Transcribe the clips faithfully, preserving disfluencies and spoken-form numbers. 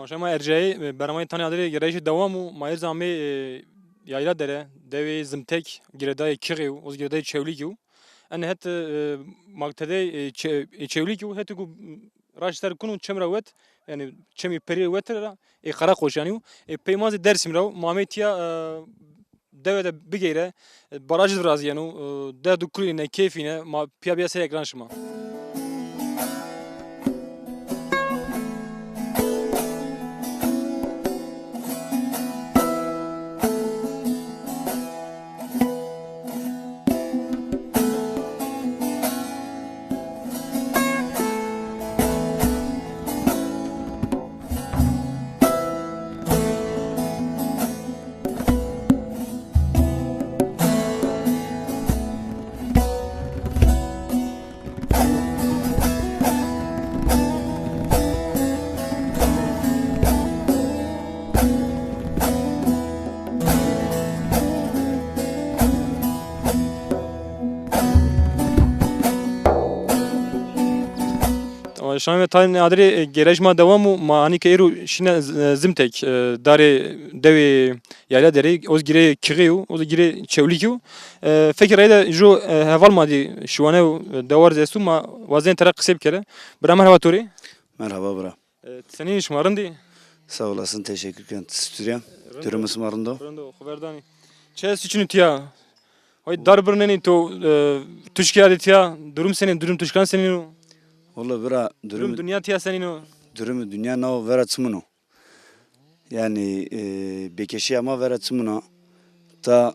Şema ercayê, e, bernamayê Tanê Adirê gêrayîşê dewam û ma êr zî amê, e, Yayla Dere, dewê Zimtek, girêdayê Kixê û, oz girêdayê Çewlîgî û. Enê het, e, maktedê, e, Çe-, e, Çewlîgî û, hetê ku, m, raşt ser kun û çem ra wet, yanî çemî perî wet ra, e, Qereqoşanî û, e, pey ma zî Dêrsim ra û, ma amê tîya, e, dewe de bigeyre, e, baraj virazîyeno, e, derd û kulî ne, keyfî ne, ma pîya bîya ser ekran şima. Tamam, şanê Tanê Adirê, e, gêrayîş ma dewam û, ma hanî ke êro şîne Z-, e, Zimtek, e, darê dewê Yayla Derê, oz girê Kixê û, oz girê Çewlîgî û. E, fekê rayî de jo, e, heval ma dî şiwane û, e, dewar zî esto, ma wazên tera qisey bikere. Bira, merheba to rê. Merhaba bira. E, senîn şima, rind î? Sağ olasın, teşekkür ederim. Siz Suriye. Rind o. Durumu şima rind o? Rind o, xo verdanî. Çi esto çin o tîya? Hay dar birnenî to, e, tuşkî ya de tîya. Durum senîn, durum tuşkan senîn o? Walla bira, durum, durum dinya tîya senîn o? Durum dinya na vera çimun o. Yani, e, bêkeşîya ma vera çimun a. Ta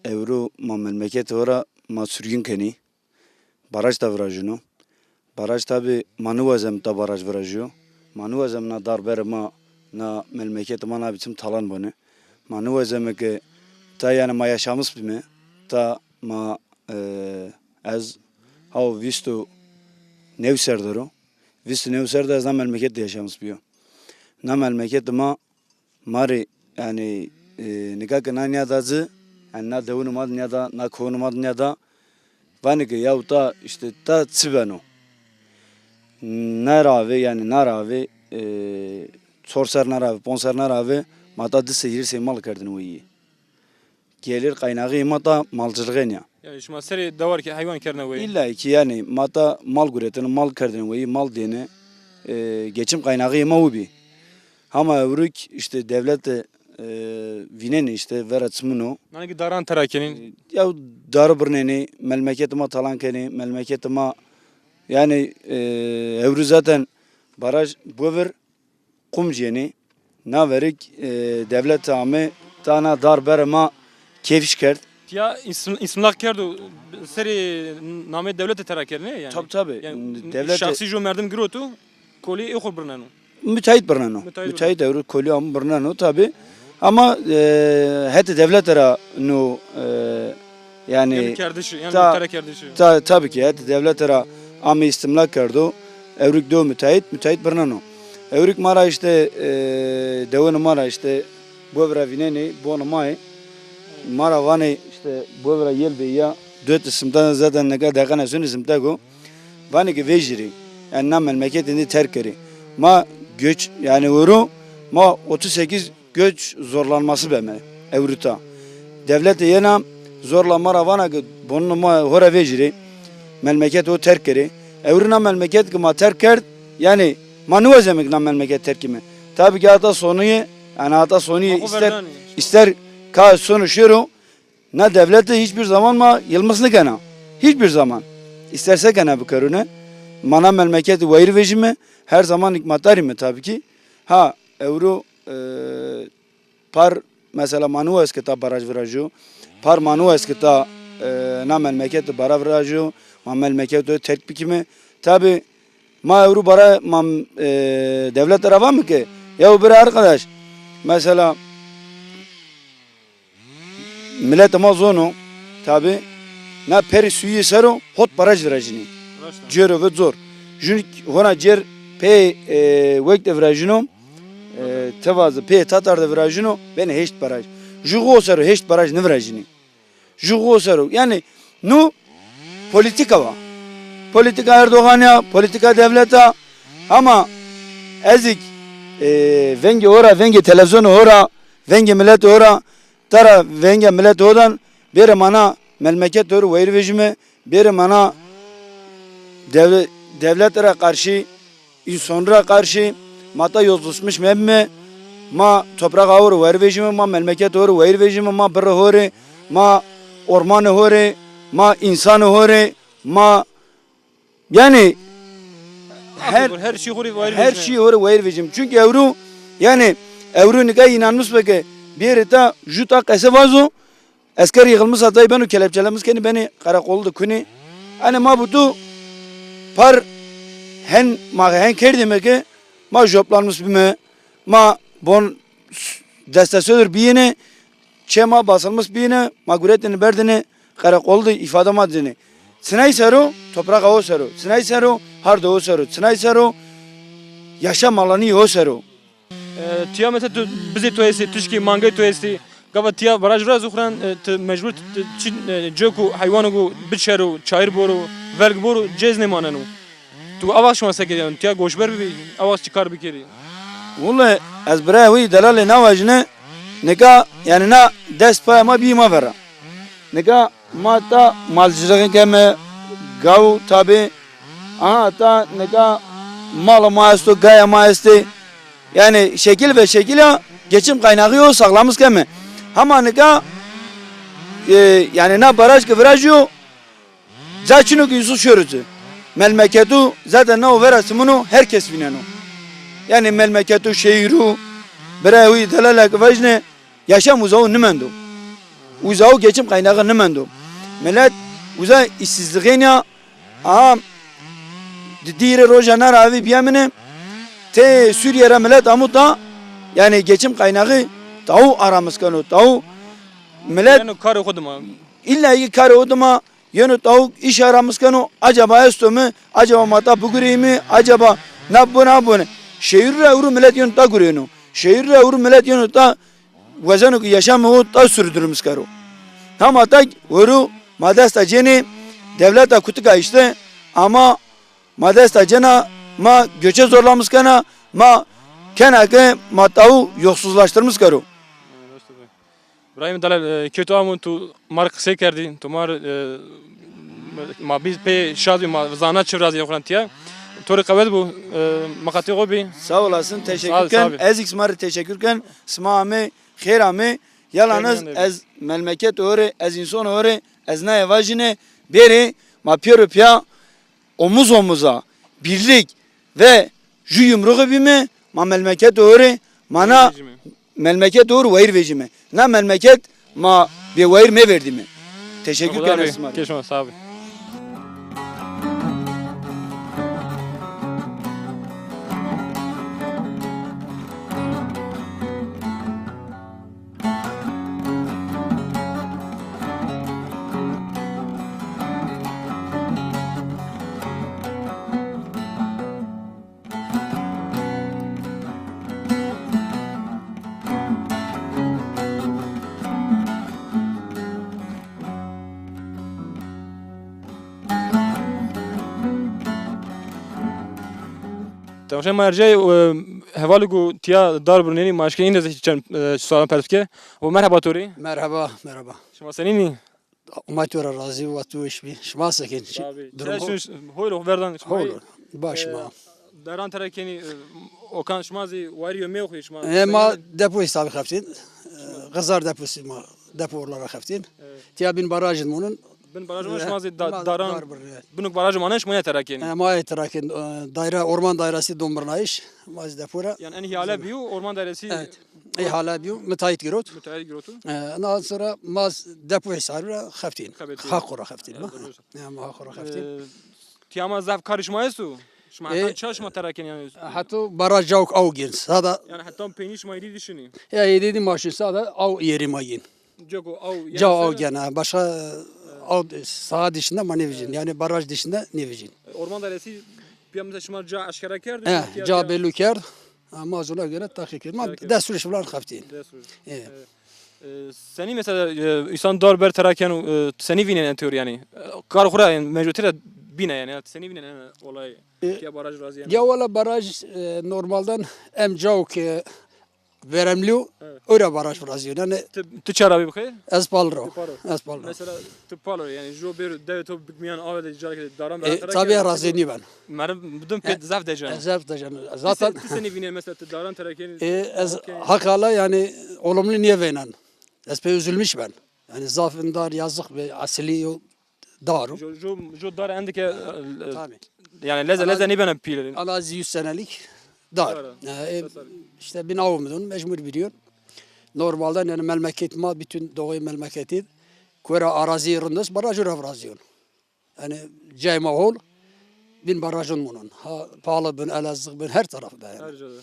ewro ma memleketê xo ra ma surgin kenî. Baraj ta virajîno. Baraj tabî ma nêwazem ta baraj virajîyo. Ma nêwazem na dar berê ma, na memleketê ma na biçim talan bone. Ma nêwazeme ke ta, yani, ma yaşamis bîme. Ta ma, e, ez hawo vîst û new ser der o. Vîst û new ser de ez na memleket de yaşamis bîyo. Na memleketê ma ma rê, yani, e, nika ke na nîyada ci, yani, na dewunê ma de nîyada, na kowunê ma de nîyada, vanê ke yaw ta, işte, ta çi beno? Na ra ve, yani, na ra ve, e, çor ser na ra ve, ponc ser na ra ve, ma ta di sey, hîrê sey mal kerdêne weyî. Gelir kaynağı ma ta malcılığê nîya. Yani şima serê dewar ke heywan kerdêne weyî? İlla ki, yani, ma ta mal guretêne, mal kerdêne weyî, mal dêne, e, geçim kaynağı ma wi bî. Hama ewrik, işte, devlete, e, vînenê, işte, vera çimun o. Nanî ki daran tera kenîn? E, ya dari birnenê, memleketê ma talan kenê, memleketê ma, yani, e, ewri zaten baraj bovir, qumc yenê. Na verik, e, devlete ame, ta na dar berê ma kêfş kerd. Tîya îsim-, îstimlak kerdo, serê namê dewlete tera kerdêne, yani? Tabi, tabi. Yani devlete şahsî jo merdim giroto, kolî ê xo birneno. Müteahhit birneno. Müteahhit birneno. Müteahhit ewro kolî am birneno tabi. Ama, e, hetê devlete ra no, e, yani, yani kerdişî, yani ta-, muhtara kerdişî. Ta-, tabii ki, hetê devlete ra ame îstimlak kerdo. Ewrik do müteahhit, müteahhit birneno. Ewrik ma ra işte, e, dewunê ma ra işte bovira vînenê, bonê ma yê. Ma ra vanê işte bovira yel bê ya. Dötê simta zaten nika deqene sonê simteko. Vanê ki vejîrê. Yani na memleketê de terk kerê. Ma göç, yani ewro ma otuz sekiz göç zorlanması beme ewri ta. Devlete yena zorla ma ra vana ki bonunê ma ho ra vejîrê, memleket ho terk kerê. Ewri na memleket ki ma terk kerd, yani ma nêwazeme ki na memleket terk kîme. Tabii ki ata sonîye, yani ata sonîye ister, ister ka sono şêro, na devlete hiçbir zaman ma yılmız nêkena. Hiçbir zaman. İster se kena bikerune. Ma na memleketi wayir vejîme. Her zaman hikmetarîme tabii ki. Ha, ewro, e, par, mesela, ma nêwazê ke ta baraj virajo. Par ma nêwazê ke ta, e, na memleketi bara virajo. Ma memleketi terk bikîme. Tabii, ma ewro bara ma, e, devlete ra vame ke, ya bira arkadaş, mesela, miletê ma zon o, tabi, na perê suyî ser o hot baraj virajînê. Raşt a. Cêro ve zor. Jûn hona cêr pê, e, wek de virajîno, e, tevazi pê Tatar de virajîno, benê heşt baraj. Ju xo ser o heşt baraj nêvirajînê. Ju xo ser o. Yani, nu politika wa. Politika Erdogan ya, politika devlet a. Ama ezik E, vengê ho ra, vengê televîzyonê ho ra, vengê miletê ho ra, tara vengê miletê ho dan, bêrê ma na melmeketê ho rê wayîr vejîme, bêrê ma na dev-, dewlete ra qarşî, însanî ra qarşî, ma ta yozlaşmış mebîme, ma topraxa ho rê wayîr vejîme, ma melmeketê ho rê wayîr vejîme, ma birrê ho rê, ma ormanê ho rê, ma însanê ho rê, ma Yanî her, her şey ho rê wayîr vejîme. Her şey ho rê wayîr vejîme. Çunkî ewro, yanî ewro nika înanmis be ke bêrê ta, jû ta qese vazo, esker yığılmış a, tay beno, kelepçelemîş kenî, benî qereqolî de kunî. Yanî ma bi tu par hen, ma hen kerdîme ke ma joplanmiş bîme, ma bon destesedir bîyêne, çê ma basılmış bîne, ma guretêne berdêne qereqolî de îfade ma dêne. Çinay ser o? Topraxa ho ser o. Çinay ser o? Hardê ho ser o. Çinay ser o? Yaşam alanî ho ser o. E, tiya mesela tu bizê to estî, tişkî mangê to estî. Gava tiya baraj ra zî xo ra, e, ti mecbur ti, ti çi, e, cêko heywanêko biçero, çayir boro, velg boro, cêz nêmaneno. Tu awa şima se kerî? Yanî tiya goşber bibî, awa çi kar bikerî? Wille ez birayê ho yî delalê na vajîne, nika yanî na dest paya ma bî ma vera. Nika ma ta malciliği keme, gaw tabî, aha ta nika mala ma esto, gaya ma estê. Yanî şekil ve şekil ya geçim kaynağı yo sağlamis keme. Hama nika, e, yanî na baraj ke virajîyo, ca çin o ke Yusuf şorû ci. Melmeketu zaten nao vera simino, her kes vîneno. Yanî melmeketu, şehîru, birayê ho yî delala ke vajîne, yaşam uza ho nimendo. Uza ho geçim kaynağı nimendo. Milet uza îşsizlixên ya, aha, di-, dîrê roja na ra avî bîyemine, tê Sûrîye ra milet amo ta, yanî geçim kaynağı tao aramis keno, tao milet. Yanî karê xo dima. Îlla ki karê xo dima, yeno tawuk îş aramis keno, acaba esto mi, acaba ma ta bigureyî mi, acaba na bone, a bone. Şehîr ra ewro milet yeno ta gureyno. Şehîr ra ewro milet yeno ta wazeno ke yaşamê ho ta sürdürmüş kero. Hama ta ewro ma desta cênê, dewleta kutika îşte, ama ma desta cêna, ma göçe zorlamis kena, ma kena ke ma tawu yoksuzlaştırmış kero. Brahîm Delal, e, kê to amo, tu ma rê qisey kerdî, tu ma rê, e, ma bî pê şaz bî, ma zana çi virazî xo ra tiya. To rê qewet bo, e, miqatê xo bî. Sağ olasın, teşekkür ken. Ez kî sima rê teşekkür ken. Sima amê, xêr amê. Yalnız ez melmeketê ho rê, ez însanê ho rê, ez naye vajîne, bêrê ma pêro pîya omuz omuza, birlik ve ju yumruğu bîme, ma melmeketê ho rê, ma na melmeketê ho rê wayîr vejîme. Na melmeket ma bêwayîr meverdîme. Teşekkür ken ez sima rê. Kê şima, sağ bî. Temaşe ma ercay, e, hevalêko tiya dar birnenî, ma eşkenî îne zî çend, e, sualan pers bike. O merheba to rê. Merheba, merheba. Şima senîn î? Umay to ra razî, wa tu weş bî. Şima se kenî? Sağ bî. Durum ho-, hoy ro, verdan şima. Hoy ro. Baş ma. Daran tera kenî, e, okan şima zî wayîr yomê xo şima. E, ma depo hesabî xeftîn. E, Xizar deposu ma, depo orlara xeftîn. Evet. Tiya bin barajî monin. Bin baraj ma şima zî da-, daran. Binuk baraj manen şima ya tera kenî. E, ma ya tera kenî. E, daire, orman dairesi dombirnayış. Ma zî depo ra. Yanî en hî hale bîyo, orman dairesi. Evet. Îhale bîyo, müteahhit girot. Müteahhit girot. E, ondan sonra ma zî depo hesabî ra xeftîn. Xebetî. Haq ra xeftîn ma. E, ma haq ra xeftîn. E, tiya ma zaf karê şima esto? Şima heta ça şima tera kenî yanî? Heta baraj cawk aw gên. Sada. Yanî heta peynî şima êdî dişinî? Ya, êdî dî ma şin sada aw yerî ma gên. Cawk aw, yanî ca aw gên, ha. Başka aw saha dışında ma nêvijîn. Yanî baraj dışında nêvijîn. E, orman dairesi pîya mesela şima ca aşkera kerd? E, ca belli kerd. Ha, ma zî ona göre teqî kerd. Ma destûrê şima ra xeftîn. Destûr. E. E, e, senî mesela, e, însan dar ber tera keno, e, senî vînenê teorî yanî? E, kar xo ra, yanî mecbur tera Bîne yanî, ti senî vînenê olayî? E, tiya baraj razî yanî? Ya wela baraj, e, normalden em cao ke veremlî yo, evet, ora baraj razî yo. Yanî ti, ti ça ra bî bi xêr? Ez pal ro. Ti pal ro. Ez pal ro. Mesela ti pal ro yanî, jo bêro dewê to bikmîyan awe de, careke daran. E, bera tabii razî nîben. Meriv bidin pê, e, zaf deceno. Zaf deceno. Zaten ti se-, ti senî vînenê mesela, ti daran terekenî? E, ez hak ala yanî olumlu nîvênen. Ez pê üzülmüş ben. Yanî zaf in dar yazık ve asili yo dar o. Jo, jo, jo dar endike, e, e, tabii, yanî leze, leze nîbena pîl. Ala zî yüz senelik dar. Dar. E, e, işte bin avumdun, mecbur biliyor. Normalden yanî memleket ma, bütün doğu memleketi, kora arazi rindis, barajı ra virazîyon. Yanî cay ma hol, bin barajın munon. Ha, Pahalı bin, Elazığ bin, her tarafta yanî. Her cada,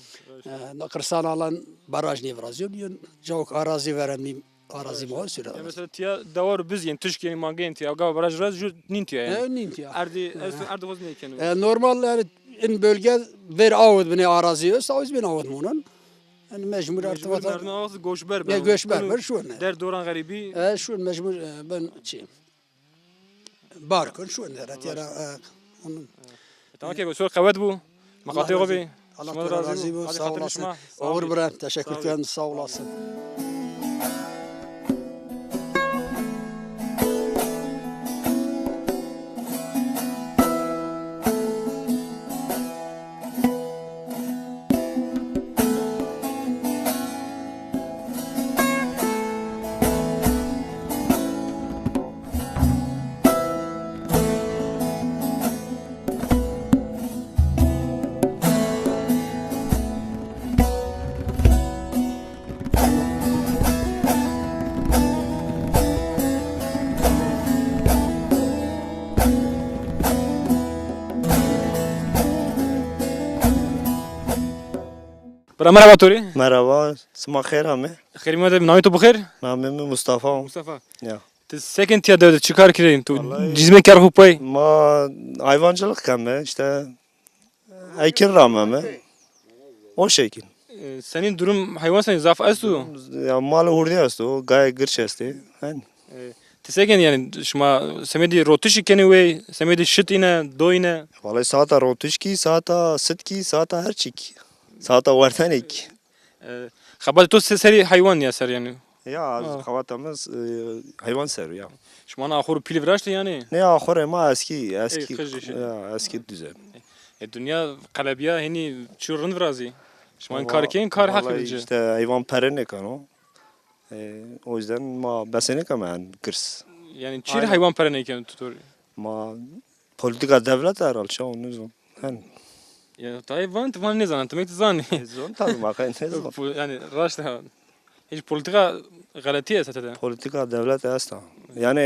her şey. E, kırsal alan baraj nîvirazîyon, yön cawk arazi veremlî, arazi ma süre. Ya mesela tiya dewar biz yen, tişk yen, mangê yen tiya, gava baraj raz ju nîn tiya yanî. E, nîn tiya. Erdî, e, esto erdî xo zî nêkeno. E, normal yanî in bölge ver awid binê arazi, o yüzden awid munon. Yanî mecbur artık vatan. Mecbur merdim awid göçber ben. Ya göçber ben, şu ne. Der doran xerîbî. E, şu mecbur, e, ben çi. Bar kir, şu ende ra tîya ra, e, onun. E, tamam ki, sor qewet bu. Miqatê xo bî. Allah razı, Allah razı olsun. Sağ olasın. Oğur bira, teşekkür ederim. Sağ olasın. Bira, merheba to rê. Merheba, sima xêr ame. Xêr mîyan de, namê to bixêr? Namê mi Mustafa o. Mustafa. Ya. Ti se ken tiya dew de, çi kar kerên? Tu cizme kerd xo pay? Ma hayvancılık keme, işte ekin rameme. O şekil. E, senîn durum, heywan senî zaf esto? Ya mal hurdî esto, gaye girç estê. Hen. E, ti se ken yanî, şima semedî rotişî kenî wey, semedî şit îne, do îne? Vallahi saata rotiş kî, saata sit kî, saata her çî kî. Saata werdenê kî. E, xebatê to se-, serî heywan ya ser yanî? Ya, xebata mi, e, heywan ser o ya. Şima na axur pîlî viraştê yanî? Ne, axurê ma eskî, eskî, ya, eskî düzen. E, dinya qelebîya, henî çi rind virazî. Şima kar kên, kar heqî vici. İşte heywan pere nêkeno. E, o yüzden ma besenêkeme yanî girs. Yanî çi rê heywan pere nêkeno tu to rê? Ma politika devlet herhal, çawa nizon. Hen. Ya, tayê van, ti van nêzanan, ti mek ti zanî. E, zon tabii, ma qey nêzon. Yanî raşt ha. Hiç politika xeletî esta tede? Politika devlet esta. Yanî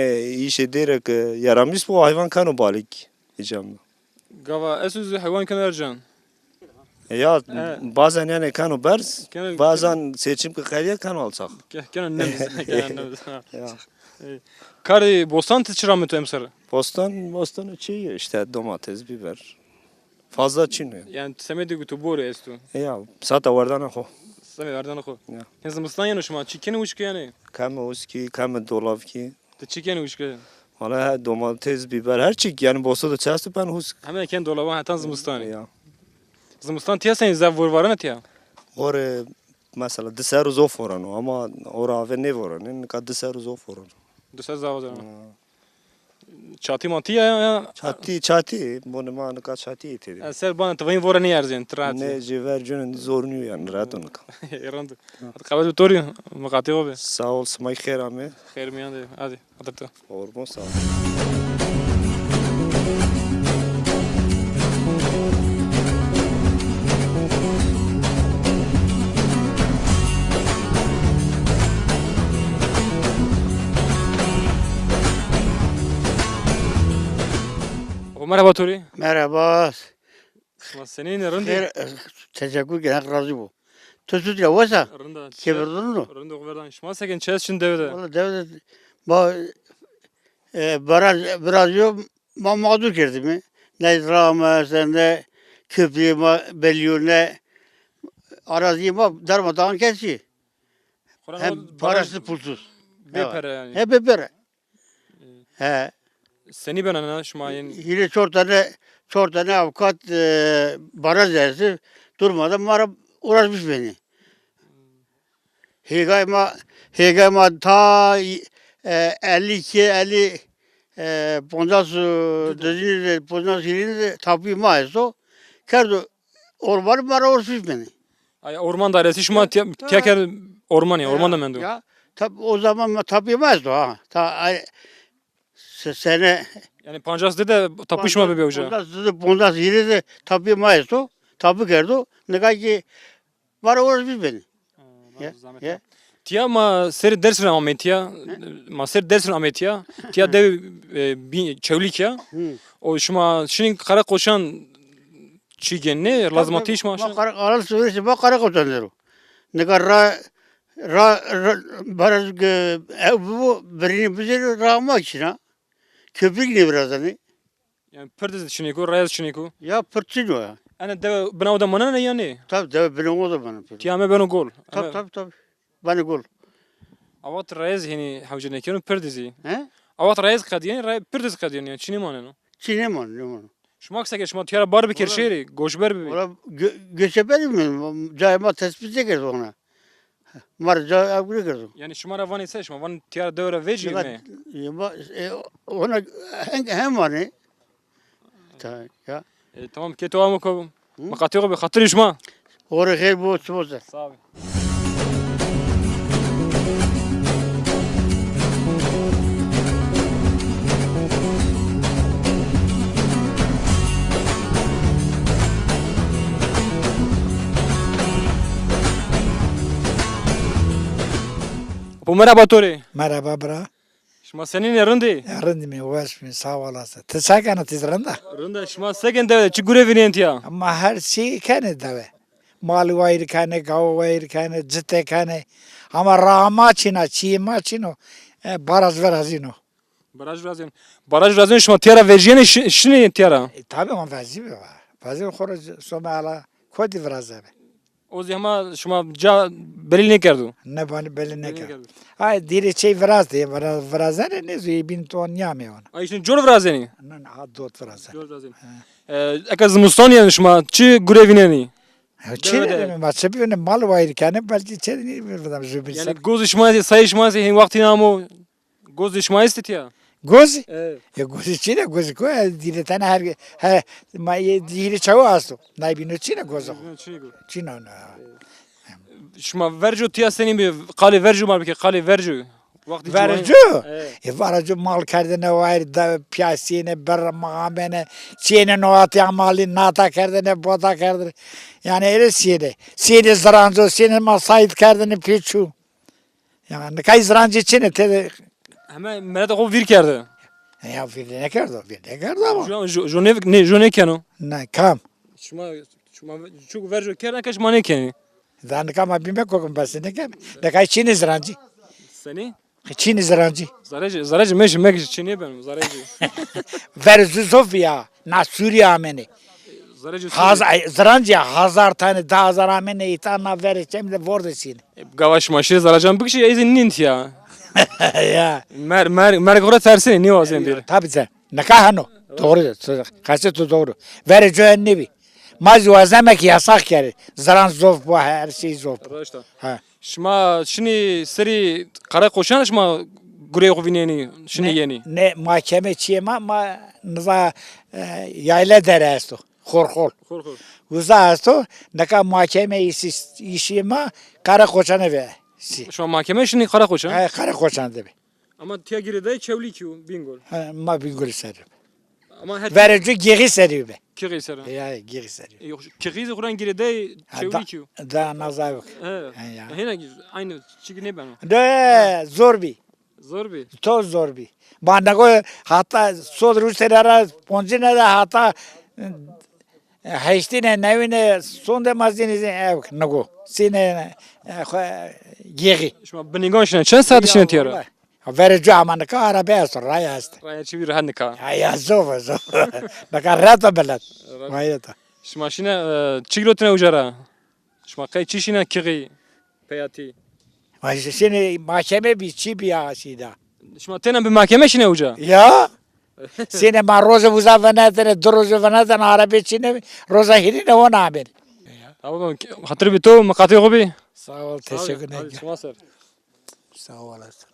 îşê dêre ke yaramis bo, heywan keno balîk. Hicam. Gava esto zî heywan keno ercan. Ya, bazen yanî keno berz, bazen seçim ke qediye keno alçak. Ke-, keno nemz, keno nemz. Ya. E, karê bostan ti çi ramê to emser? Bostan, bostan çi, işte domates, biber. Fazla çin o. Yanî semedê ku to borê esto? Ya, sata werdana xo. Semedê werdana xo. Ya. Hin zimistan yeno şima çi kenî, wişk yanî? Keme wişkî, keme dolabkî. Ti çi kenî wişke? Valla he, domates, biber, her çî yanî bosto de çi esto ben husk. Heme ken dolaban hetan zimistanî. Ya. Zimistan tiya senî zaf vur varena tiya? Ore mesela di serr zof voreno ama ora ave nêvoreno. Nika di serr zof voreno. Di serr zaf voreno. Ha. Çatî matî ya, ya? Çatî, çatî. Bonê ma nika çatî yê têdî. Ez ser bana ti vayîn vore nêerzên, ti rahat yî. Ne, jê ver cunên zor nîyo yanî, rahat o nika. Rind. Hadi qewet bi to rî, miqatê xo bê. Sağ ol, sima xêr amê. Xêr mîyan de. Hadi, xatir to. Oğur bo, sağ ol. Merhaba to rê. Merhaba. Şima senîn, rind î? Xêr, e, teşekkür ken, Heq razî bo. To çut ya, wes a? Rind a. Kêfê to rind o? Rind o, xo verdan. Şima se ken, çi est çin dewe de? Wala dewe de ma, e, baraj, baraj yo, ma mağdur kerdîme. Ne ram est, ne köprü ma belî yo, ne arazî ma darmadağın kesî. Hem parasız, pulsuz. Bê pere yanî. He, bê pere. He. Senî bena na şima yên? Hîrê çor tane, çor tane avukat, e, baraz ersi, durmadan ma ra uğraşmış beni. Hêgay ma, hêgay ma ta, e, elli iki, elli, e, poncas, e, dizînî de, poncas hîrînî de tapî ma esto. Kerdo ormanî ma ra uğraşmış beni. Ay, orman dairesi şima tiya, tiya kerd ormanî, orman da mendo. Ya, tab-, o zaman ma tapî ma esto ha. Ta, ay, se-, sene. Yani pancas de de tapî şima bibê uca. Pancas de, pancas hîrê de tapî ma esto. Tapî kerdo. Nika ki ma ra uğraşmış beni. Ha, ya, zahmet ya. Tiya ma ser Dêrsim amê tiya. He? Ma ser Dêrsim amê tiya. Tiya dew, e, bin, Çewlîk ya. Hı. O şima şinî Karakoçan çi gên ne? Lazima tî şima. Ma Kara-, Aral Sivrisî ma Karakoçan dero. Nika ra, ra, ra, baraj, e, ew bibo, birînî bizêro, ra ma çin a. Köprük nêvirazenê. Yani pirde zî çinêko, raya zî çinêko. Ya pir çin o ya. Ene dewe bina o de manena ya nê? Tabi, dewe bina o de manena. Tiya ame beno gol. Tabi, tabi, tabi. Beno gol. Avat raya zî hênî hewce nêkeno, pirde zî. He? Avat raya zî qedîyenê, raya pirde zî qedîyenê, yani çinê maneno. Çinê maneno, nêmaneno. Şima ki seke, şima tiya ra bar bikir şêrî, goşber bibî. Wala gö-, göçeberi mi? Cayê ma tespit nêkerdo ona. Ma ra ca ew nêkerdo. Yani şima ra vanê se, şima van tiya ra dewe ra vecî me? Ya, e, ona hem, hem vanê. Ta, ya. E, tamam, ke to amo ko. Hı? Miqatê xo bi, xatirê şima. Orê xêr bo, çimo ser. Sağ ol. Apo, merhaba to rê. Merhaba bira. Şima senîn ê, rind ê? Ya, rind îme, weş îme, sağ olasın. Ti se kena, ti zî rind a? Rind a, şima se kên dewe de, çi gure vînên tiya? Ma her çî kenê dewe. Mal wayîr kenê, gaw wayîr kenê, cite kenê. Ama raa ma çin a, çîyê ma çin o. E, baraj virazîno. Baraj virazîno. Baraj virazîno, şima tiya ra vejîyenê, şi-, şinê tiya ra? E, tabi, ma vezî bi va. Vezî xo ra some ala kotî viraze bi. O zî hema şima ca belî nêkerdo? Ne, bani belî nêkerdo. Ay, dîrê çey virazde, vira-, virazenê nêzo, ê bîn to nîyamê ona. Ay, şin cor virazenî? Ne, ne, ha dot virazenî. Cor virazenî. He. E, eke zimistan yanî şima çi gure vînenî? Ya, çi vînenî, ma çi bivînî, mal wayîr kenê, belkî çi nî vînenî, zubîn. Yanî gozê şima, sayê şima hên wextî namo? Gozê şima estê tiya? Gozî? E. Ya gozî çin a, gozî ko, e, dîre tene her, he, ma ye dîre çawa asto. Nay bîno çin a gozo. Çin a. Çin a na. Şima verco tiya senî bi, qalê verco ma bike, qalê verco. Wextî verco? E. E, verco mal kerdene wayîr da piyasîyene, ber ma amene, çîyene noatî amalî, nata kerdene, bota kerdene. Yani ere sîyene. Sîyene ziranco, sîyene ma sayd kerdene pêçû. Ya, nikay zirancî çin ê, tede. Heme merete xo vîr kerde. Ya, vîr nêkerdo, vîr nêkerdo ama. Jo, jo, jo nê, nê, jo nêkeno. Ne, kam? Şima, şima çik verco kerd, eke şima nêkenî. Da nika ma bîme kokim, bes nêkem. Nikay çin ê zirancî. Senî? Çin ê zirancî. Zarecî, zarecî meşi, mekişi, çinê beno, zarecî. Verê zu zof ya, na Sûrîye amêne. Zirancî, ay, zirancî ya, hazar tane, di hazar amêne, îta na verê çem de vorde sîne. E, gava şima şîrê ziracan bikişî, ey zî nîn tiya. Ya. Mer-, mer-, merg xo ra tersêne, nêwazên bêrê. Tabi ze. Nika heno. Doğru. Qesê to doğru. Verê coyen nêbî. Ma zî wazeme ki yasax kerê. Ziran zof bo, her şey zof bo. Raşt a. Ha. Şima şinî serî Karakoçan, şima gureyê xo vînenî, şinî yenî? Ne, mahkeme çîyê ma, ma niza, e, yayla dere esto. Xorxol. Xorxol. Uza esto, nika mahkeme îşî, îşî ma Karakoçanê ve sî. Şima mahkeme şinî Karakoçan? He, Karakoçan de bi. Ama tiya girêdayî Çewlîgî yo, Bîngol. He, ma Bîngolî ser. Ama her verê ci Gêxî serî be. Kêxî ser. Ya, Gêxî serî. E, yok, Kêxî zî xo ra girêdayî Çewlîgî yo. Da, da nazavik. He. He, ya. Hêna aynı çik nêbeno. De, zor bî. Zor bî. To zor bî. Ma nego hata sod rû sere ra poncine de hata, e, heştine, newine sonde ma zînî zî ew nego. Sîne, e, xo, Gêxî. Şima binîgan şine, çend saet şine tiya ra? Verê ci ama nika arebe esto, raya esto. Raya çi bî rehet nika. Ya, ya, zof, zof. Nika rehet o belet. Rehet. Vay da. Şima şine, e, çi girotine uca ra? Şima qey çi şine Kêxî peyatî? Vay, şine mahkeme bî, çi bî ya sîda. Şima tena bi mahkeme şine uca? Ya. Sîne ma roze uza venetene, du roze venetene, arebe çîne, roza hîrîne hona amêne. Tamam, xatir bi to, miqatê xo bî. Sağ ol, teşekkür ederim. Hadi şima ser. Sağ olasın.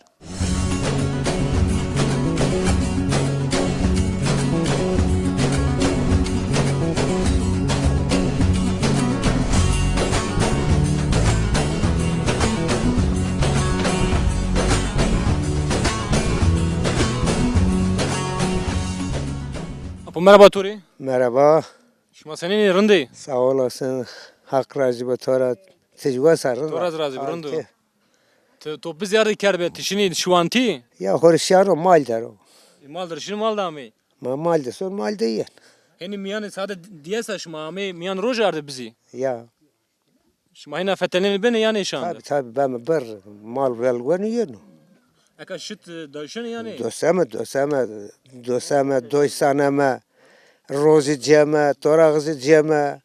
Apo, merhaba to rê. Merhaba. Şima senîn ê, rind ê? Sağ olasın. Haq razî bo to ra. Ti jî wes a, rind a? To ra zî razî bo, rind o. Ti, to bi ziyarî kerd be, ti şinî şiwantî? Ya, xo rê şiyano mal der o. E, mal der şinî, mal de amê? Ma mal de son, mal de yen. Henî mîyanê sade dîyes a şima amê, mîyan roj arde bizî? Ya. Şima hîna fetelnenê benê yanê şan de? Tabi, tabi, beme bir, mal vel weno yeno. Eka şit, e, dayşenê yanê? Doseme, doseme, doseme, doysaneme, rozî ceme, toraxizî ceme.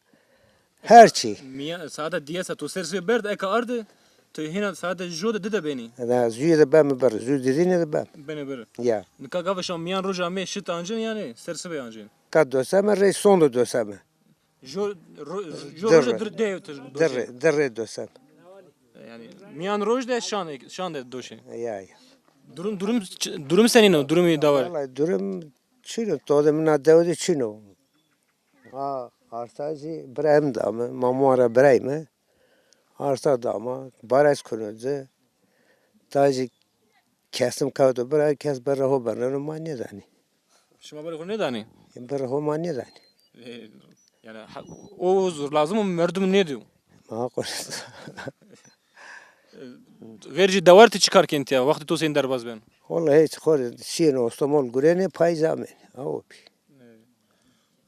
Her çî. Mîya-, saete dîyes a to ser sibê berd, eka arde, to hîna saete jo de di de benî. Na, zû de beme bir, zû didîne de bem. Bene bir. Ya. Nika gava şima mîyan roj amê şit ancin yanî, ser sibê ancin? Ka doseme rey, son de doseme. Jo, ro-, jo roje dir de, dir, dir rê, dir rê doseme. Yanî mîyan roj de şan, şan de doşê. Ya, ya. Durum, durum, durum senîn o, durumî dawar? Vallahi durum çin o, to de mina dewe de çin o. Ha, arsa zî birayê mi da mi, ma muara birayê mi. Arsa da ma, barez kuno ci. Ta zî kesim kewto bira, kes birê ho beneno, ma nêdanî. Şima birê xo nêdanî? Birê ho ma nêdanî. E, yanî ha, o zor lazim o, merdum nêdîyo. Ma qo- Xêr jî dewar ti çi kar kenî tiya? Wextê to senî derbaz ben? Wellahî hiç, xo rê şîyêne Ostomol gurêne, payîz amêne. Awo bî.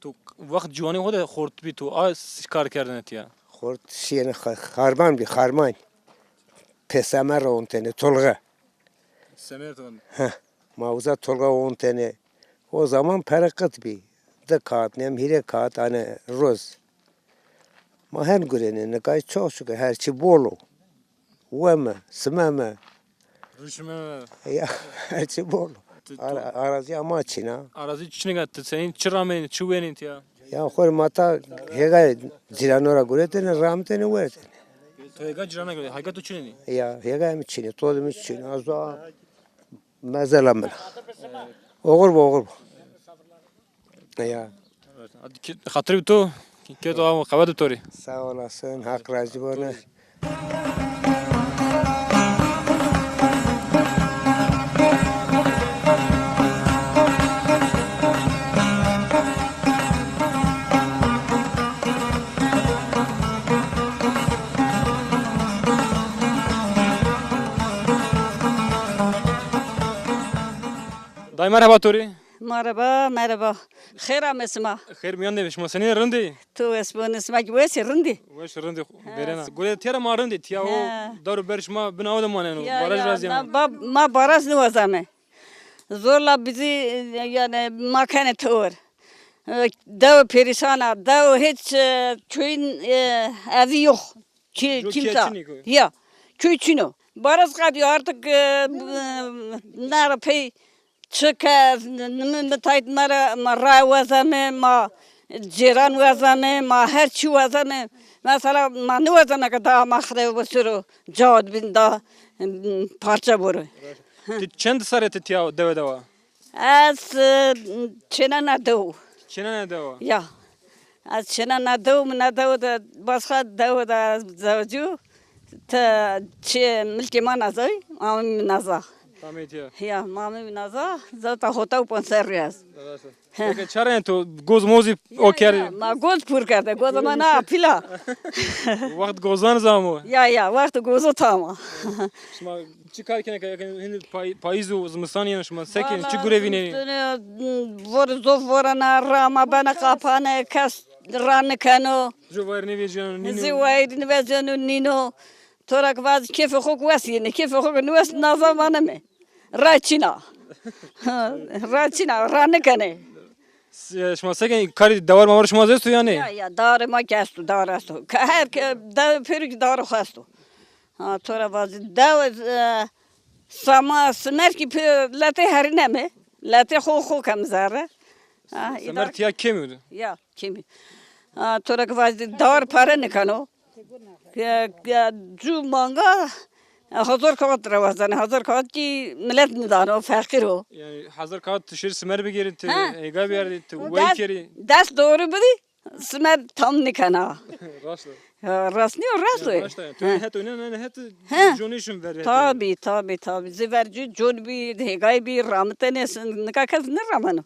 To wext ciwanî xo de xort bî, to a s-, kar kerdêne tiya? Xort şîyêne xa-, xarman bî, xarman. Pêsemer ra ontêne, tolxe. Semer ton. Heh. Ma uza tolxe ontêne. O zaman pere qit bî. Di kat, nem hîrê kat, ane roz. Ma hen gurêne, nika çok şükür, her çî bol o. Weme, simeme. Ruşmeme. Ya, her çî bol o. Ara-, arazîya ma çin a. Arazî çinî ga, ti senîn, çi ramênî, çi wenî tiya? Ya, xo rê ma ta hêga cîrano ra guretêne, ramtêne, wertêne. To hêga cîrana gure, hêga to çinenî? Ya, hêga mi çin ê, to de mi çin ê. Azo a mezela min a. Oxir bo, oxir bo. Ya. Hadi ki-, xatir bi to, ki-, ke to amo, qewet bi to rê. Sağ olasın, Haq razî bo. Day merheba to rê. Merheba, merheba. Xêr ame sima. Xêr mîyan de be, şima senî, rind ê? Tu wes bonî, sima kî wes ê, rind ê? Weş, rind ê, verêna. Gure têra ma rind ê, tiya o dar û ber şima bin awe de maneno. Ya, baraj ya, razî yeno. Ma ba-, ma baraj niwazame. Zorla bizî, yanî, ma kenê tewir. E, dew perîşan a, dew hiç, e, köyün, e, evi yok. Kî-, kimse. Ya, köy çin o. Baraj qedîyo artık, e, e, nara pey çi ke, n-, n-, müteahhit ma ra, ma ray wazeme, ma cêran wazeme, ma her çî wazeme. Mesela ma niwazeme ke daha ma xirê bisiro, cawad bin da, e, parça boro. Ti çend serre ti tiya dewe de wa? Ez, e, çênena dew. Çênena dew? Ya. Ez çênena dew, mi na dew de, başka dew de zewcîyo. Te çi milkê ma naza, mamê mi naza. Tamê tiya. Ya, mamê mi naza, zewta hota û ponc serrî ez. Evet. He. Peki, çarên to goz mozî o kerdî? Ya, ma goz pur kerde, goz ma na pîl a. Wext gozan zamo. Ya, ya, wext gozo tam a. Şima çi kar kenê ke, ke hindi pay-, payîz û zimistan yeno, şima se kenê, çi gure vînenê? Valla zimistan, e, vor, zof vorena, rama bena qapane, kes ra nikeno. Zî wayîr nêvejîyeno, nîno. Zî wayîr nêvejîyeno, nîno. To ra ke vajî kêfê xo ke wes yenê, kêfê xo ke niwes naza vaneme. Ra çin a. Ra çin a, ra nikenê. S-, şima se kenê, karê dewar mewar şima zî esto yanî? Ya, ya, dewarê ma kî esto, dewar esto. Ke her ke, dew pêro kî dewarê xo esto. Ha, to ra vajî, dew, e, sema, simer kî pê letê herîneme. Letê xo xo kem zerre. Ha, Semer îdare tiya kemî yo de. Ya, kemî. Ha, to ra ke vajî dar pere nikeno. Ya, ya, cu manga, ya, hazar kağıt ra wazenê. Hazar kağıt kî milet nidano, feqîr o. Yanî hazar kağıt ti şêrî simer bigêrî, ti Ha. hêga biyardî, ti wey Dest, kerî. dest doğru bidî, simer tam nikena. Raşt o. Ha, rast nîyo, rast o. Ya, raşt o. To Ha. het oynena, het Ha. conî şin ver. Tabî, tabî, tabî. Zî vercû con bî, hêgay bî, ramitene, nika kes nirameno.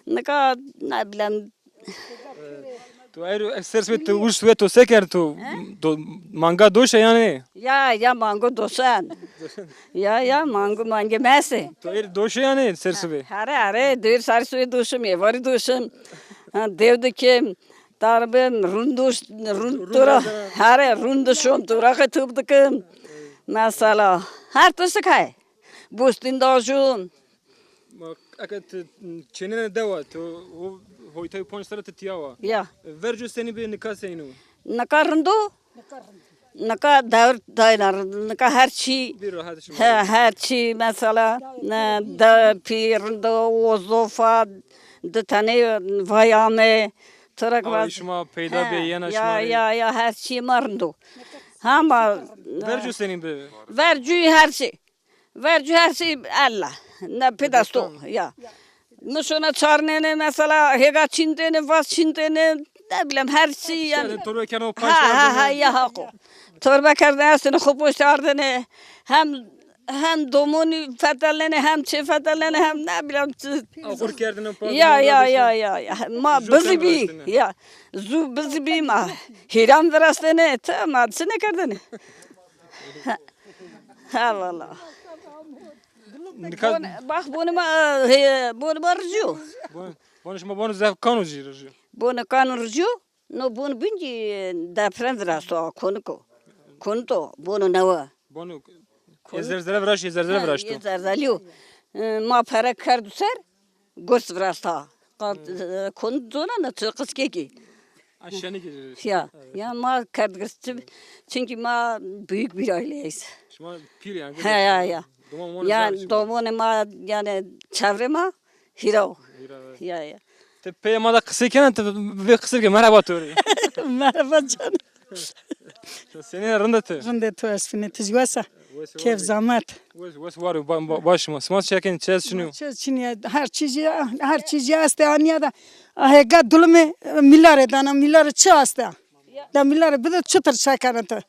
Nika, ne bilem, To ero ser sibê to uşt we to se kerd to? Do, manga doşe yanî? Ya, ya, mango doşen. Ya, ya, mango, mange mese. To êr doşe yanî ser sibê? Here, here, dêr ser sibê doşim, êvarî doşim. Ha, dew dikim, darbim, rund doş, rund Rund tora, dara. here, rund doşum, toraqê top dikim. Mesela, her tişt kay. Bostin dajum. Ma eke ti çênene dewa, ti ho-, hoytay panc serre ti tiya wa. Ya. Verco senî bi, nika senîn o? Nika rind o. Nika dewr dayna rind, nika her çî. Bir rahat şima. He, her çî mesela, ne, de, pî rind o, o zofa, di tenê vay ame. Torek Ay vaz. şima peyda He, bê, yena ya, şima rê. ya, ya, her çî ma rind o. Hama Verco senî bi? Vercû her çî. Vercû her şey ella. Ne pê dest o. Ya. Mi şona çarnêne mesela hêga çîntêne, vaz çîntêne, ne bileyim her şey yani. Torbe kerdin o Ha, ha, ha, paştardene. ya haqo. Torbe kerdin estene xo poştardene. Hem hem domonî fetelnene, hem çê fetelnene, hem ne bileyim çi. Axur kerdin o Ya, ya, ya, ya, ya. Ma Ju bizi bi. Ya. Zu bizi bi ma. Hîran virastene, te ma çi ne kerdene? Ha, valla. Nika Bon, bak, bonê ma, e, he, bonê ma ricî yo. Bon, bon şima bon zef kano jî ricî yo. Bonê kano ricî yo. No bon bîn kî deprem virasto, konik o. Konito, bono newe. Bono, e, zerzele viraşt, e, zerzele Ha, viraşto. e, zerzelî yo. E, ma pere kerdo ser, gurs virasta. Qat, e, konit zona na çi qiskekî. Ha, şenik e. Ya, ya ma kerd girs çi, çünkü ma büyük bir aileyiz. Şima pîr yanî. He, ya, ya. Domonê Ya, zaf şima. domonê ma, yani çevre ma hîra o. Hîra, evet. Ya, ya. Ti peyê ma de qisey kena, ti vê qisey ke merheba to rê. Merhaba canım. Senî rind ê ti? Rind ê, to esfînî, ti jî wes a? Wes, Kêf wes. zahmet. Wes, wes war o, ba-, ba-, baş ma. Sima çi kenî, çi ez çinî yo? Çi çinî yo? Her çî jî, her çî jî estê anîya da. A, hêga dulumê, e, mîlarê dana, mîlarê çi estê? Da mîlarê bide çitur çekena ti?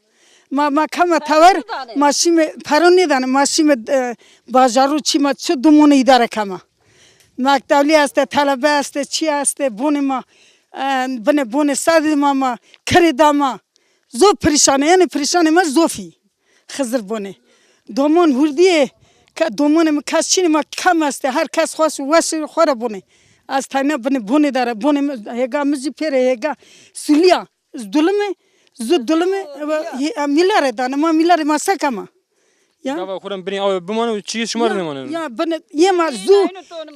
Ma, ma keme tewer, ma şîme pero nêdane, ma şîme, e, bajaru çî ma çi dumone îdare keme. Mektewlî estê, telebe estê, çî estê, bonê ma, e, binê bonê sedî ma, ma, kirê da ma. Zof perîşan ê, enê perîşanê ma zof î. Xizir bonê. Domon hurdî yê, ke domonê mi kes çinê ma kem estê, her kes xo weşê xo ra bonê. Ez teyna binê bonê de ra, bonê mi, hêga mi zî pêrê hêga sulî ya. Ez dulime, zu dulime, mîlarê dane, ma mîlarê ma se kema? Ya. Gava xo ra binê awe bimano, çîyê şima rê nêmano. Ya, bine, yê ma zu,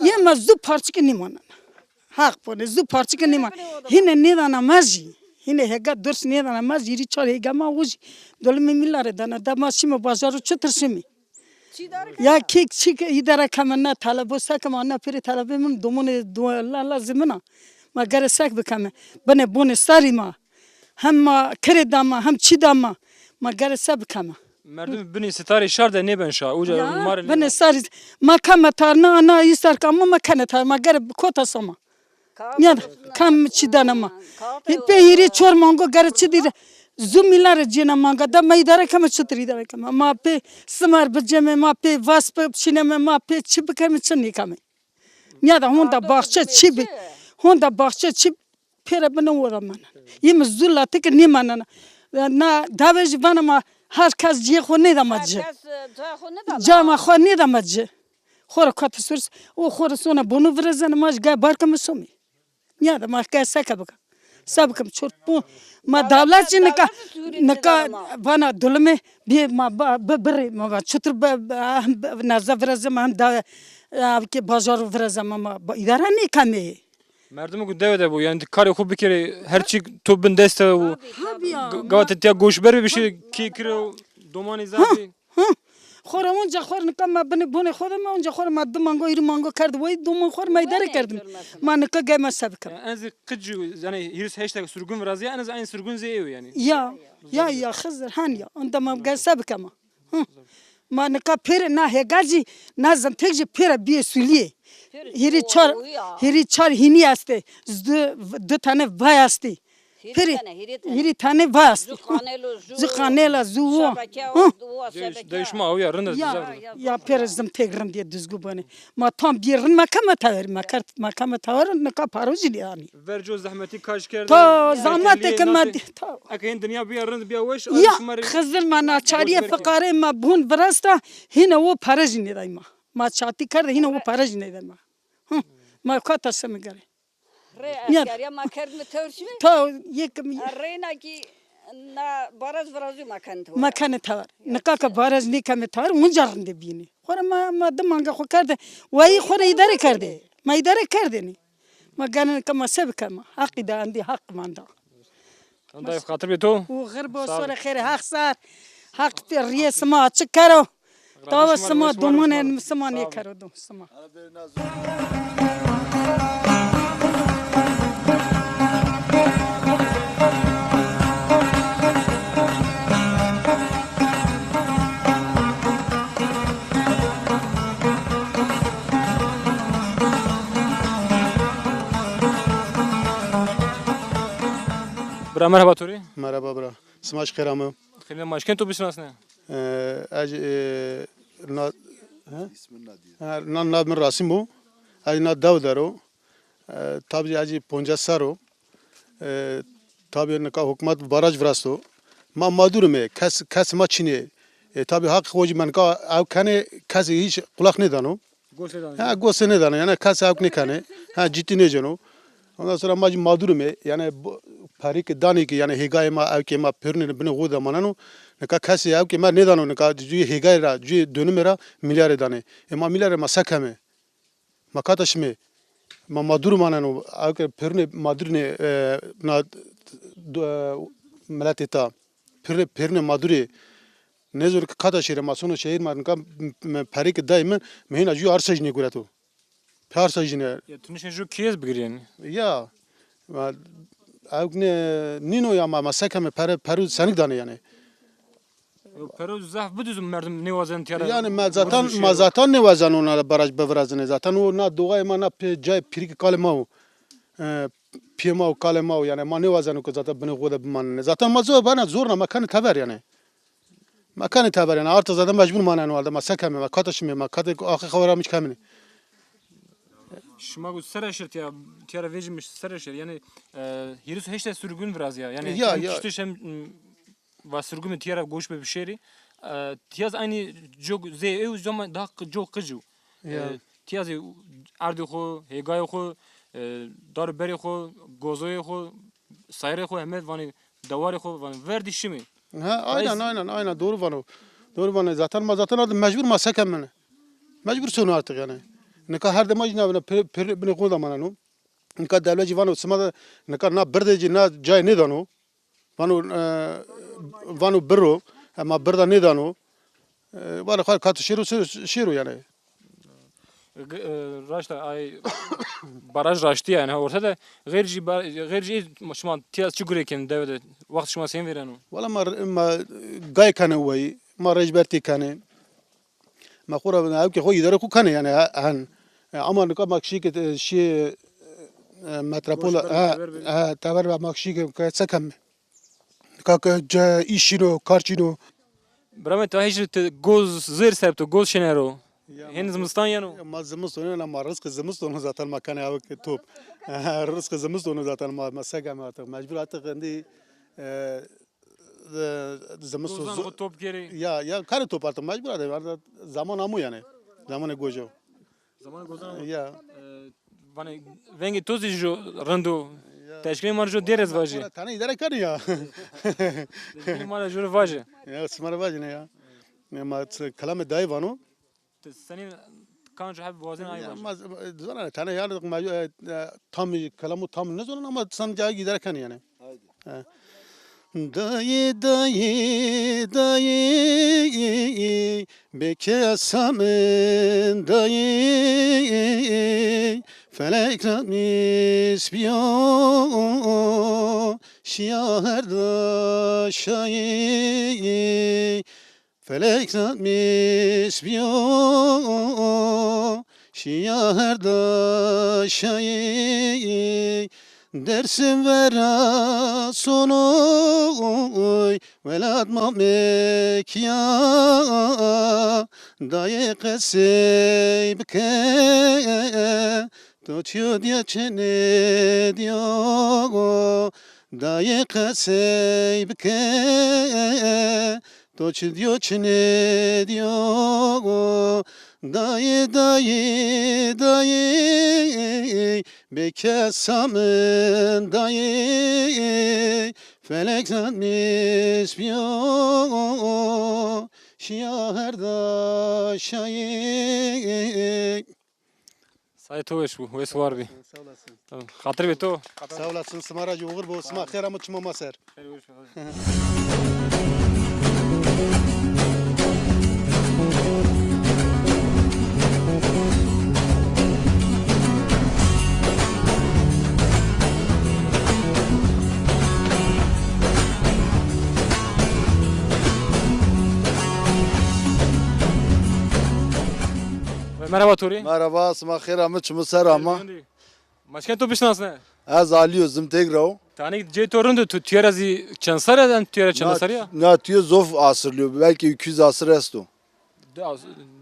yê ma zu parçike nêmanena. Haq bone, zu parçike nêma. Hîne nêdana ma jî. Hîne hêga durs nêdana ma jî, hîrî çar hêga ma o jî. Dulime mîlarê dana, da ma şîme bajaru çitur şîme? Ya kî çî ke îdare keme, na telebo se keme, na pêrê telebê min, domonê do-, la, lazê min a. Ma gere sek bikeme. Binê bonê sarî ma. Hem ma kirê da ma, hem çî da ma. Ma gere se bikeme? Merdim binê sitarê şar de nêben şa. Uca Ya, ma rê binê nêben. Sarî. Ma keme tarna, ana îsar keme, ma kene tar, ma gere kota soma. Nîya da, kam çî dana ma. Pê hîrê çor mango gere çi dîre. Zu mîlarê cêna manga da ma îdare keme, çitur îdare keme. Ma pê simar biceme, ma pê vas biçîneme, ma pê çi bikeme, çi nêkeme. Nîya da honda baxçe çi bi. Honda baxçe çi pêre bine o da manena. Yê mi zu latike nêmanena. Na dave jî vana ma her kes cihê xo nêda ma ci. Ca ma xo nêda ma ci. Xo ra kota sor, o xo ra sona bono virezena, ma jî gay bar keme somê. Nîya da ma gay seke bika. Se bikim çort bu. Ma dewlet jî nika, nika vana dulime bê ma ba-, bi-, birê ma va. Çitur bi-, bi-, hem bi-, neza virezema hem da, e, ke bajaru virezema ma ba-, îdare nêkemê. Merdimê ku dewe de bo, yanî karê xo bikerê, her çî to bin dest de bo. Tabii ya. G-, gava ti tiya goşber bibî, şî kê kirê û domanê zaf bî. Hı. Xora onca xor nika ma binê bonê xo de ma onca xora ma di mango, hîrî mango kerd. Wey doman xor ma îdare kerdin. Ma nika gay ma se bikeme. En zî qic yanî hîris heşt surgun virazîya, en zî aynî surgun zî ew yanî. Ya, ya, ya, Xizir, han ya. Onda ma gay se bikeme. Hı. Ma nika pêre na hêga jî, na zimtêk jî pêre bîyê sulîyê. Hîrî çar, hîrî çar hînî estê. Di, di tane vay estê. Pêrê, hîrî tane vay estê. Zu qanêla, zu wo. Hı. Dewşma awiya rind. Ya, ya pêre zimtêk rindîye dizgû bone. Ma tam bî rind ma keme tewer, ma kerd, ma keme tewer, nika paro jî nîyanî. Verco zehmetî kaş kerde. Ta zahmetê ke ma ta. Eke hên dinya bîya rind bîya weş, ya, Xizir ma naçarîye fiqarê ma bun virasta, hîna wo pere jî nêday ma. Ma çatî kerde, hîna wo pere jî nêday ma. Hı. Ma kata se mi gere. Rê eskeriya ma kerd mi tewr şî? Ta yekim. Reyna ki na baraj virazî ma kend. Ma kene tewer. Nika ke baraj nîkeme tewer, unca rindê bînî. Xora ma, ma di manga xo kerde. Wayî xora îdare kerde. Ma îdare kerdênî. Ma gene nika ma se bikeme. Haqî de endî haq manda. Dayê xatir bê to. Û xir bo sore xêrê haq sar. Haq riyê sima açik kero. Tawa sima domanê sima nêkero do sima. Bira merheba to rê. Merheba bira. Sima ji xêr ame. Xêr, ma eşkên to bişinasne? E, ez, e, na, he? Ha, na, na min Rasim o. Ez na dew der o. E, tabî ez jî poncas ser o. E, tabî nika hukmat baraj virasto. Ma mağdur ime. Kes, kes ma çinê. E, tabî haq xo jî ma nika ew kenê, kes hîç qulaq nêdano. Gos nêdano. Ha, gos nêdano. Yanî kes ewk nêkenê. Ha, cidî nêceno. Ondan sonra ma jî mağdur ime. Yanî bu, perî ke danê ke, yanî hêgayê ma, ewkê ma pêrune binê xo de maneno. Nika kesî ewkê ma nêdano. Nika cuyê hêgayê ra, cuyê dönimê ra milyarê danê. E ma milyarê ma se keme? Ma kata şime? Ma mağdur maneno. Ewke pêrune mağdurîne, e, na, e, miletê ta. Pêrune, pêrune mağdurê. Nêzor ke kata şêre, ma sono şehîr, ma nika m-, m-, perê ke dayê min, mi hêna jû arsa jî nêgureto. Pê arsa jî ne. Ya tu nişên jû keyes bigirîyên? Ya. Ma, ewk ne, nîno ya ma, ma se keme, pere, peru senik danê yanî. Yo, pero zaf biduzin merdim nêwazen tiyara. Yanî ma zaten, ma zaten nêwazen ona baraj bivirazinê. Zaten o na doğayê ma na pê cayê pîrikê kalê ma o. E, piyê ma o, kalê ma o. Yanî ma nêwazeno ke zaten binê xo de bimanenê. Zaten ma zor bana zorna ma kenê teber yanî. Ma kenê teber yanî, arta zaten mecbur maneno halde, ma se keme, ma kata şime, ma kata axê xewa ra mi çi kemine. Şima got sere şir tiya, tiya ra vecîmiş sere şir. Yanî, e, hîris heşte sürgün virazîya. Yanî, ya, hem ya. Kiştiş hem, m, va sürgün tiya ra goç be bişêrî. E, tiya zî aynî cog zê ew zoma daha qi-, cog qicî. Ya. E, tiya zî erdê xo, hêgayê xo, e, dar û berê xo, gozoyê xo, sayirê xo heme vanê dewarê xo vanê verdî şimê. Ha, aynen, aynen, aynen, doğru vano. Doğru vano. Zaten ma zaten artık mecbur ma se kemene. Mecbur sono artık yanî. Nika her de ma jî nabine pir, pir, binê xo de maneno. Nika dewlet jî vano sima de nika na birde jî na cayê nêdano. Vano, e, vano birro, e, ma birda nêdano. E, vano xar kat şêro, şêro, şêro yanî. G-, e, raşt a, ay baraj raştî yanî, ha, orta de xêr jî ba-, xêr jî şima tiya çi gurê kenî dewe de, wext şima sên vêreno? Wala ma, ma gay kenê wayî, ma rejbertî kenê. Ma xo ra ewkê xo îdare xo kenê yanî, ha, hen. E, ama nika ma kişî ke, e, şî, e, metropol, ha, ha, teber be ma kişî ke, ke se keme. Nika ke ce, îş çîno, kar çîno. Bira mi, ta hîç ti goz zêr ser to, goz şêne ro. Ya, hên ma zimistan yeno. Ya, ma zimistan yeno, ma rizqê zimistan zaten ma kenê ewk top. Rizqê zimistan zaten ma, ma se keme artık. Mecbur artık endî, e, e, zimistan. Gozan zo-, xo top kerê. Ya, ya, kenê top artık, mecbur artık. Artık zaman amo yanî. Zamanê gojo. Zamanê gozan amo. Ya. E, vanê vengê to zî jo rind o. Ya. Teşkilê ma jo dêrez vajî. Tane îdare kenê ya. Teşkilê ma jo vajî. Ya, sima ra vajîne ya. Ya, ma t-, kelamê dayê vano. Ti senî kanco heb wazên ay vajî. Ma z-, zana tane yanî ma, e, e, tam kelamo tam nêzonan ama san cayê îdare kenê yanî. Haydi. He. Dayê, dayê, dayê, Bê kesa min dayê, felek ra mis biyo, şiya her da şayê. Felek ra mis biyo, şiya her da şayê. Dersim vera sonoy, welat ma Mekîya, dayê qesey bike, to çiyo diya çene diyo, dayê qesey bike, to çi diyo çine diyo, dayê, dayê, dayê, bê kesa min dayê, felek ra mis biyo, şiya her da şayê. Sayê to weş bû, wes war bî. Sağ olasın. Tamam. Xatir bê to. Sağ olasın, sima ra jî oxir bo, sima xêr amo çimo ma ser. Merhaba Torî. Merhaba, sima xêr ame, çimo ser ama. Maçken to bişinasne? Ez Alî yo, Zimtêg ra wo. Tanî cê to rind o, tu tîya ra zî çend serre, en tîya ra çend serre ya? Na, tîya zof asirlî yo, belkî iki yüz asir esto. Di,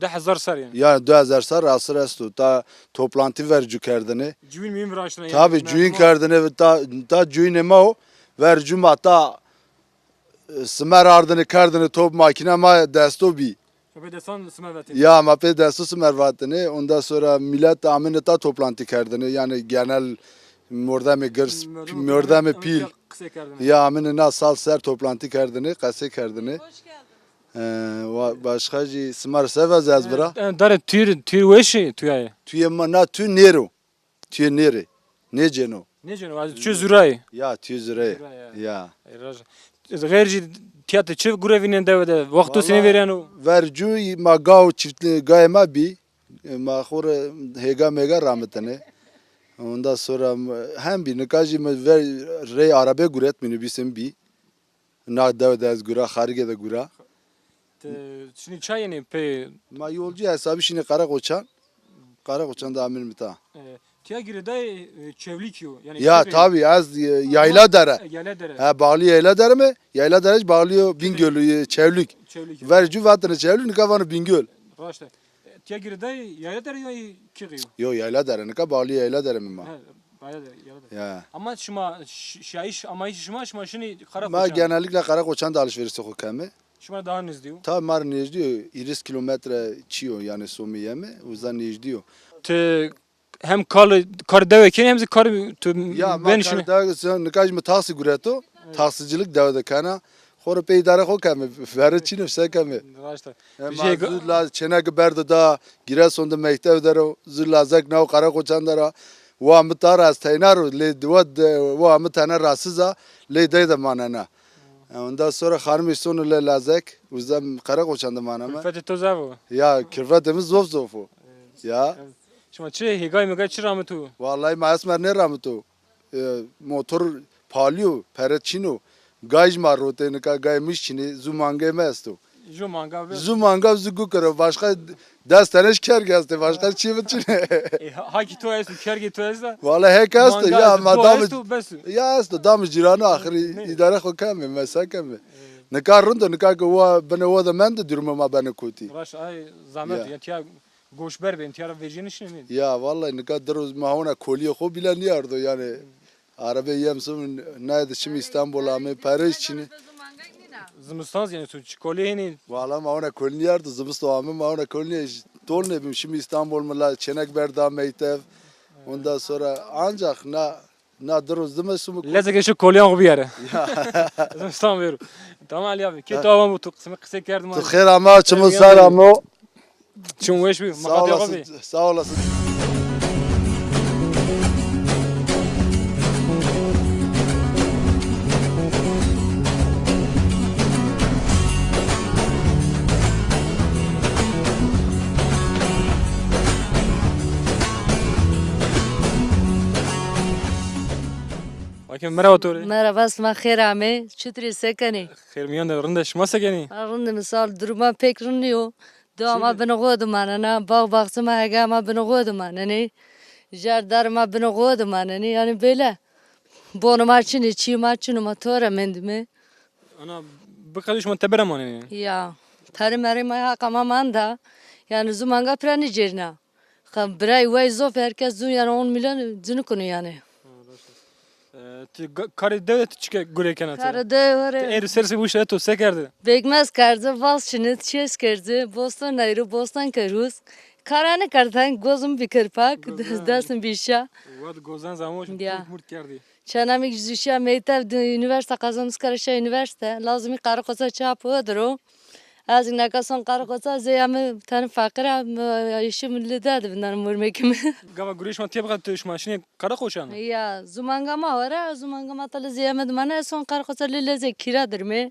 di hezar serre yanî. Ya, di hezar serre asir esto. Ta toplantî vercu kerdine. Cuyîn muyîn viraştine yanî. Tabi, cuyîn kerdine, ta, ta cuyînê ma wo. Vercu ma ta, e, simer ardine kerdine top, makîna ma desto bî. Pê destan simer vatine. Ya, ma pê desto simer vatine. Ondan sonra millet amine ta toplantî kerdine. Yanî genel mordemê girs, mordemê pîl. Qisey kerdine. Ya, amine na sal ser toplantî kerdine, qesey kerdine. Hoş geldin. E, wa-, başka jî sima ra se vaz ez bira? E, dare tûyê, tûyê weşî, tûyayê. Tûyê ma na tûy nêro. Tûyê nêrê. Nêcêno. Nêcêno, ez tûyê zurayê. Ya, tûyê zurayê. Zura ya. Ya. E, raja. Xeyr jî tîya ti çi gure vînen dewe de? Wexto sine vêreno? Vercu ma gaw çift gayê ma bî. E, ma xo rê hêga mêga ramitene. Ondan sonra hem bî, nika jî mi ver rey arabe guret, minibîsim bî. Na dewe de ez gura, Xarîge de gura. Ti şinî ça yenî pê? Ma yolcu hesabî şinî Qereqoçan. Qereqoçan de amîn mi ta. E, tîya girêdayê, e, Çewlîg yo. Yanî ya, tabi, ez, e, yayla dere. E, yayla dere. Ha, bağlı yayla dere mi? Yayla dere bağlı yo Bingöl, e, Çewlîg. Çewlîg. Vercu vatene Çewlîg, nika vano Bingöl. Raşt e. Tîya girêdayê yayla dere yo kî yo? Yo, yayla dere. Nika bağlı yayla dere mi ma. He, yayla dere, yayla dere. Ya. Ama şima ş-, şiyayîş, amayîş şima, şima şinî Qereqoçan. Ma genellikle Qereqoçan de alışverişê xo keme. Şima daha nêzdî yo? Tabi ma rê nêzdî yo. Hîris kilometre çî yo, yanî somî yeme, uza nêzdî yo. Ti hem kar, kar dewe kenî hem zî kar tu... Ya, ma benî kar şinî. Dewe, nika jî mi taksî gureto, taksicilik dewe de kena. Xo rê pê îdare xo keme, verê çin o, se keme. Raşt e. E, ma zû la çêneke berdo da, Giresun de mektev der o, zû lazek nawo Qereqoçan der a. Wa mi ta ra ez teyna ro, lê di wa de, wa mi tene rahatsız a, lê dey de manena. E, ondan sonra xanimê sono lê lazek, uza Qereqoçan de maneme. Külfetê to zaf o? Ya, külfetê mi zof zof o. Ya. Şima çi hêgay mîgay çi ramito? Vallahi ma esmer nêramito. E, motor palî yo, pere çin o. Gay jî ma rotê, nika gay mi çin ê, zu mangê mi esto. Ju manga bi. Zu manga, zu gukiro. Başka des tane jî kerg estê, başka çî mi çin ê. E, ha-, hakî to esto, kergê to esta? Valla hek esto, manga ya, ma du damê esto, bes. Ya esto, damê cîrano axirî îdare xo keme, mesa keme. Nika rind o, nika ke wa binê wa de mende, durumê ma benê kotî. Raşt, ay zahmet ya. Ya, tîya goşber bên, tîya ra vejîye nişinê nê? Ya, vallahi nika di roz ma hona kolîyê xo bîle nîyardo yanî. Arebe yem sum, naye de çim Îstanbul ame, perê çin ê. Zimistan zî yanî tu çi kolî hênî? Valla ma hona kolî nîyardo, zimistan ame ma hona kolî nîyardo. Tol nêbim, şim Îstanbul mi la çênek berda meytev. Ondan sonra ancak na, na di roz dime sum. Lezeke şu kolîyan xo bîyare. Ya. Zimistan vêro. Tamam Ali abi. Kê to awan bû, tu qismê qisey kerd ma. Tu xêr ama, çimo ser amo. Çim weş bî. Sağ olasın, sağ olasın. Merhaba to rê. Merhaba, sima xêr amê. Çitur ê, se kenê? Xêr mîyan de, rind e, şima se kenî? Ha, rind im, sağ ol. Duruma pek rind nîyo. Dewa ma binê xo de manena, bax baxçe ma hege ma binê xo de manenê. Jar dar ma binê xo de manenê. Yanî böyle. Bonê ma çinê, çîyê ma çinê, ma to ra mendîme. Ana, bi qedî şima teber ra manenê? Ya. Perê merê ma, haqa ma manda. Yanî zu manga pira nêcêrîna. Xa, birayê wey zof, her kes zûn yanî on milyon ci nêkuno yanî. Ha, raşt e. E, ti ga-, karê dewe ti çike gurê kena ti? Karê dewe were. Ti êr ser se buşte to se kerdî? Pekmez kerdî, vaz çinî, çêş kerdî, bostan nayîrû, bostan kerûz. Kara nêkerd, heng gozim bî kirpak, gozan, dest mi bî şa. Wad gozan zamo. Ya. Murt murt kerdî. Çena mi zî şîya meytev de, unîversîte qazanî, kara şîya unîversîte. Lazimî qara qoça çap o diro. Ez neka son qara qoça, zê ya mi tenê feqîr a, mi eşî mi lide de vindan murmekî mi. Gava gurê şima têbiqe, tu şima şinê qara qoçan? Ya, zu manga ma were, zu manga ma tele zê ya mi de mane, son qara qoça lile zê kîra dirme.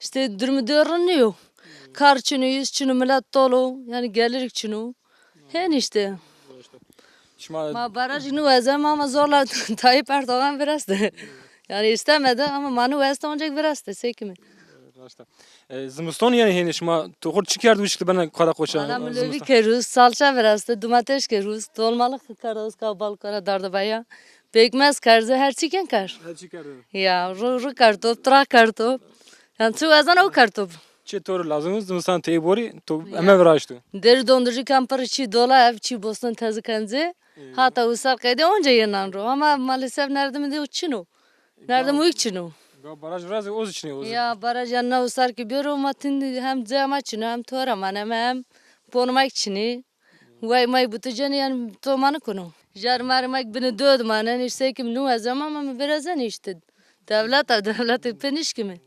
Îşte durum de rind nîyo. Kar çin o, îş çin o, milet tol o, yanî gelirik çin o. Hên îşte. Şima ma baraj nêweze, ma, ma zorla Tayyip Erdoğan vireste. Yanî istemedi ama ma nêweste, oncek vireste, sekimi. Raşt e. E, zimiston yanî hênî şima to xo rê çi kerd, wişk bena qara qoçan? Valla mi lobî kerûz, salça vireste, domates kerûz, dolmalık kerûz, ka bal kara darda baya. Pekmez kerdî, her çî ken kerd. Her çî kerdî. Ya, ru, ru kerto, tra kerto. Yanî çi wezena o kerto. Çi to rê lazim o, zimistan ti ê borî, to eme viraşto. Derî dondurucu kampir, çî dola, ev çî bostan teze kencê. Hata usar qeyde onca yenan ro. Ama maalesef nerdim de çin o. Nerdim uyk çin o. Ga baraj virazê, o zî çin ê, o zî. Ya, baraj yanî na usar ki bêro, ma tindi hem cê ma çin o, hem to ra mane, hem bonê ma çin ê. Way may butu cenî yanî to ma nêkuno. Jar marê ma binê dewe de manenê, îşte kim nêweze ma, ma mi virazenê îşte. Dewlet a, dewlet pê nişkîme.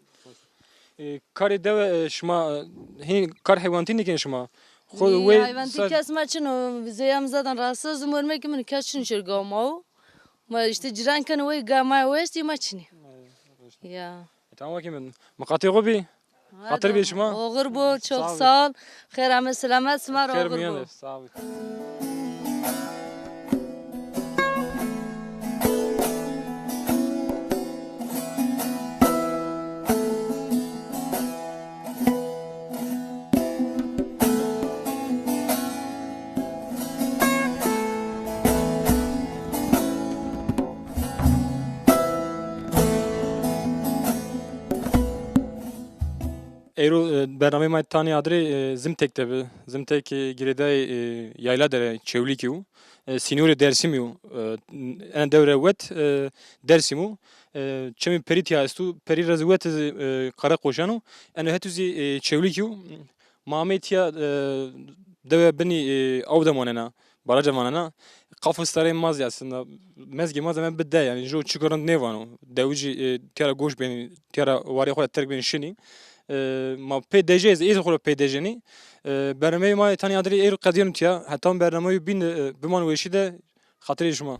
E, karê dewe, e, şima, e, hîn kar heywanîtî nêkenê şima? Xo wey heywanîtî kes ma çin o, zê ya mi zaten rahatsız, mormekî min kes çin şir gaw ma o. Ma îşte cîran kenê wey, ga ma weştî ma çinî. Ya. E, tamam, wekî min. Miqatê xo bî. Xatir bê şima. Oxir bo, çok sağ ol. Xêr ame, selamet, sima ra oxir bo. Sağ ol. Eyro, e, bernameyê ma tanî adirê, e, Zimtek de bi. Zimtek, e, girêdayê, e, Yayladere, Çewlîgî yo. E, sînorê Dêrsimî yo. E, ena dewre wet, e, Dêrsim o. E, çemê Perî tîya esto. Perî ra zî wet, e, Qereqoşan o. Eno hetû zî, e, Çewlîgî yo. Ma amey tîya, e, dewe binî, e, aw de manena. Baraja manena. Qafo starê ma zî aslında, mezgê ma zî eme bi de, yanî jo çîko rind nêvano. Dewicî, e, tîya ra goş benî, tîya ra warê xo ra terk benî şinî. E, ma pê dejê zî, ê zî xo ra pê dejenî. E, bernameyê ma tanî adirê êro qedîyeno tîya. Heta bernameyê bîn de, e, biman weşî de, xatirê şima.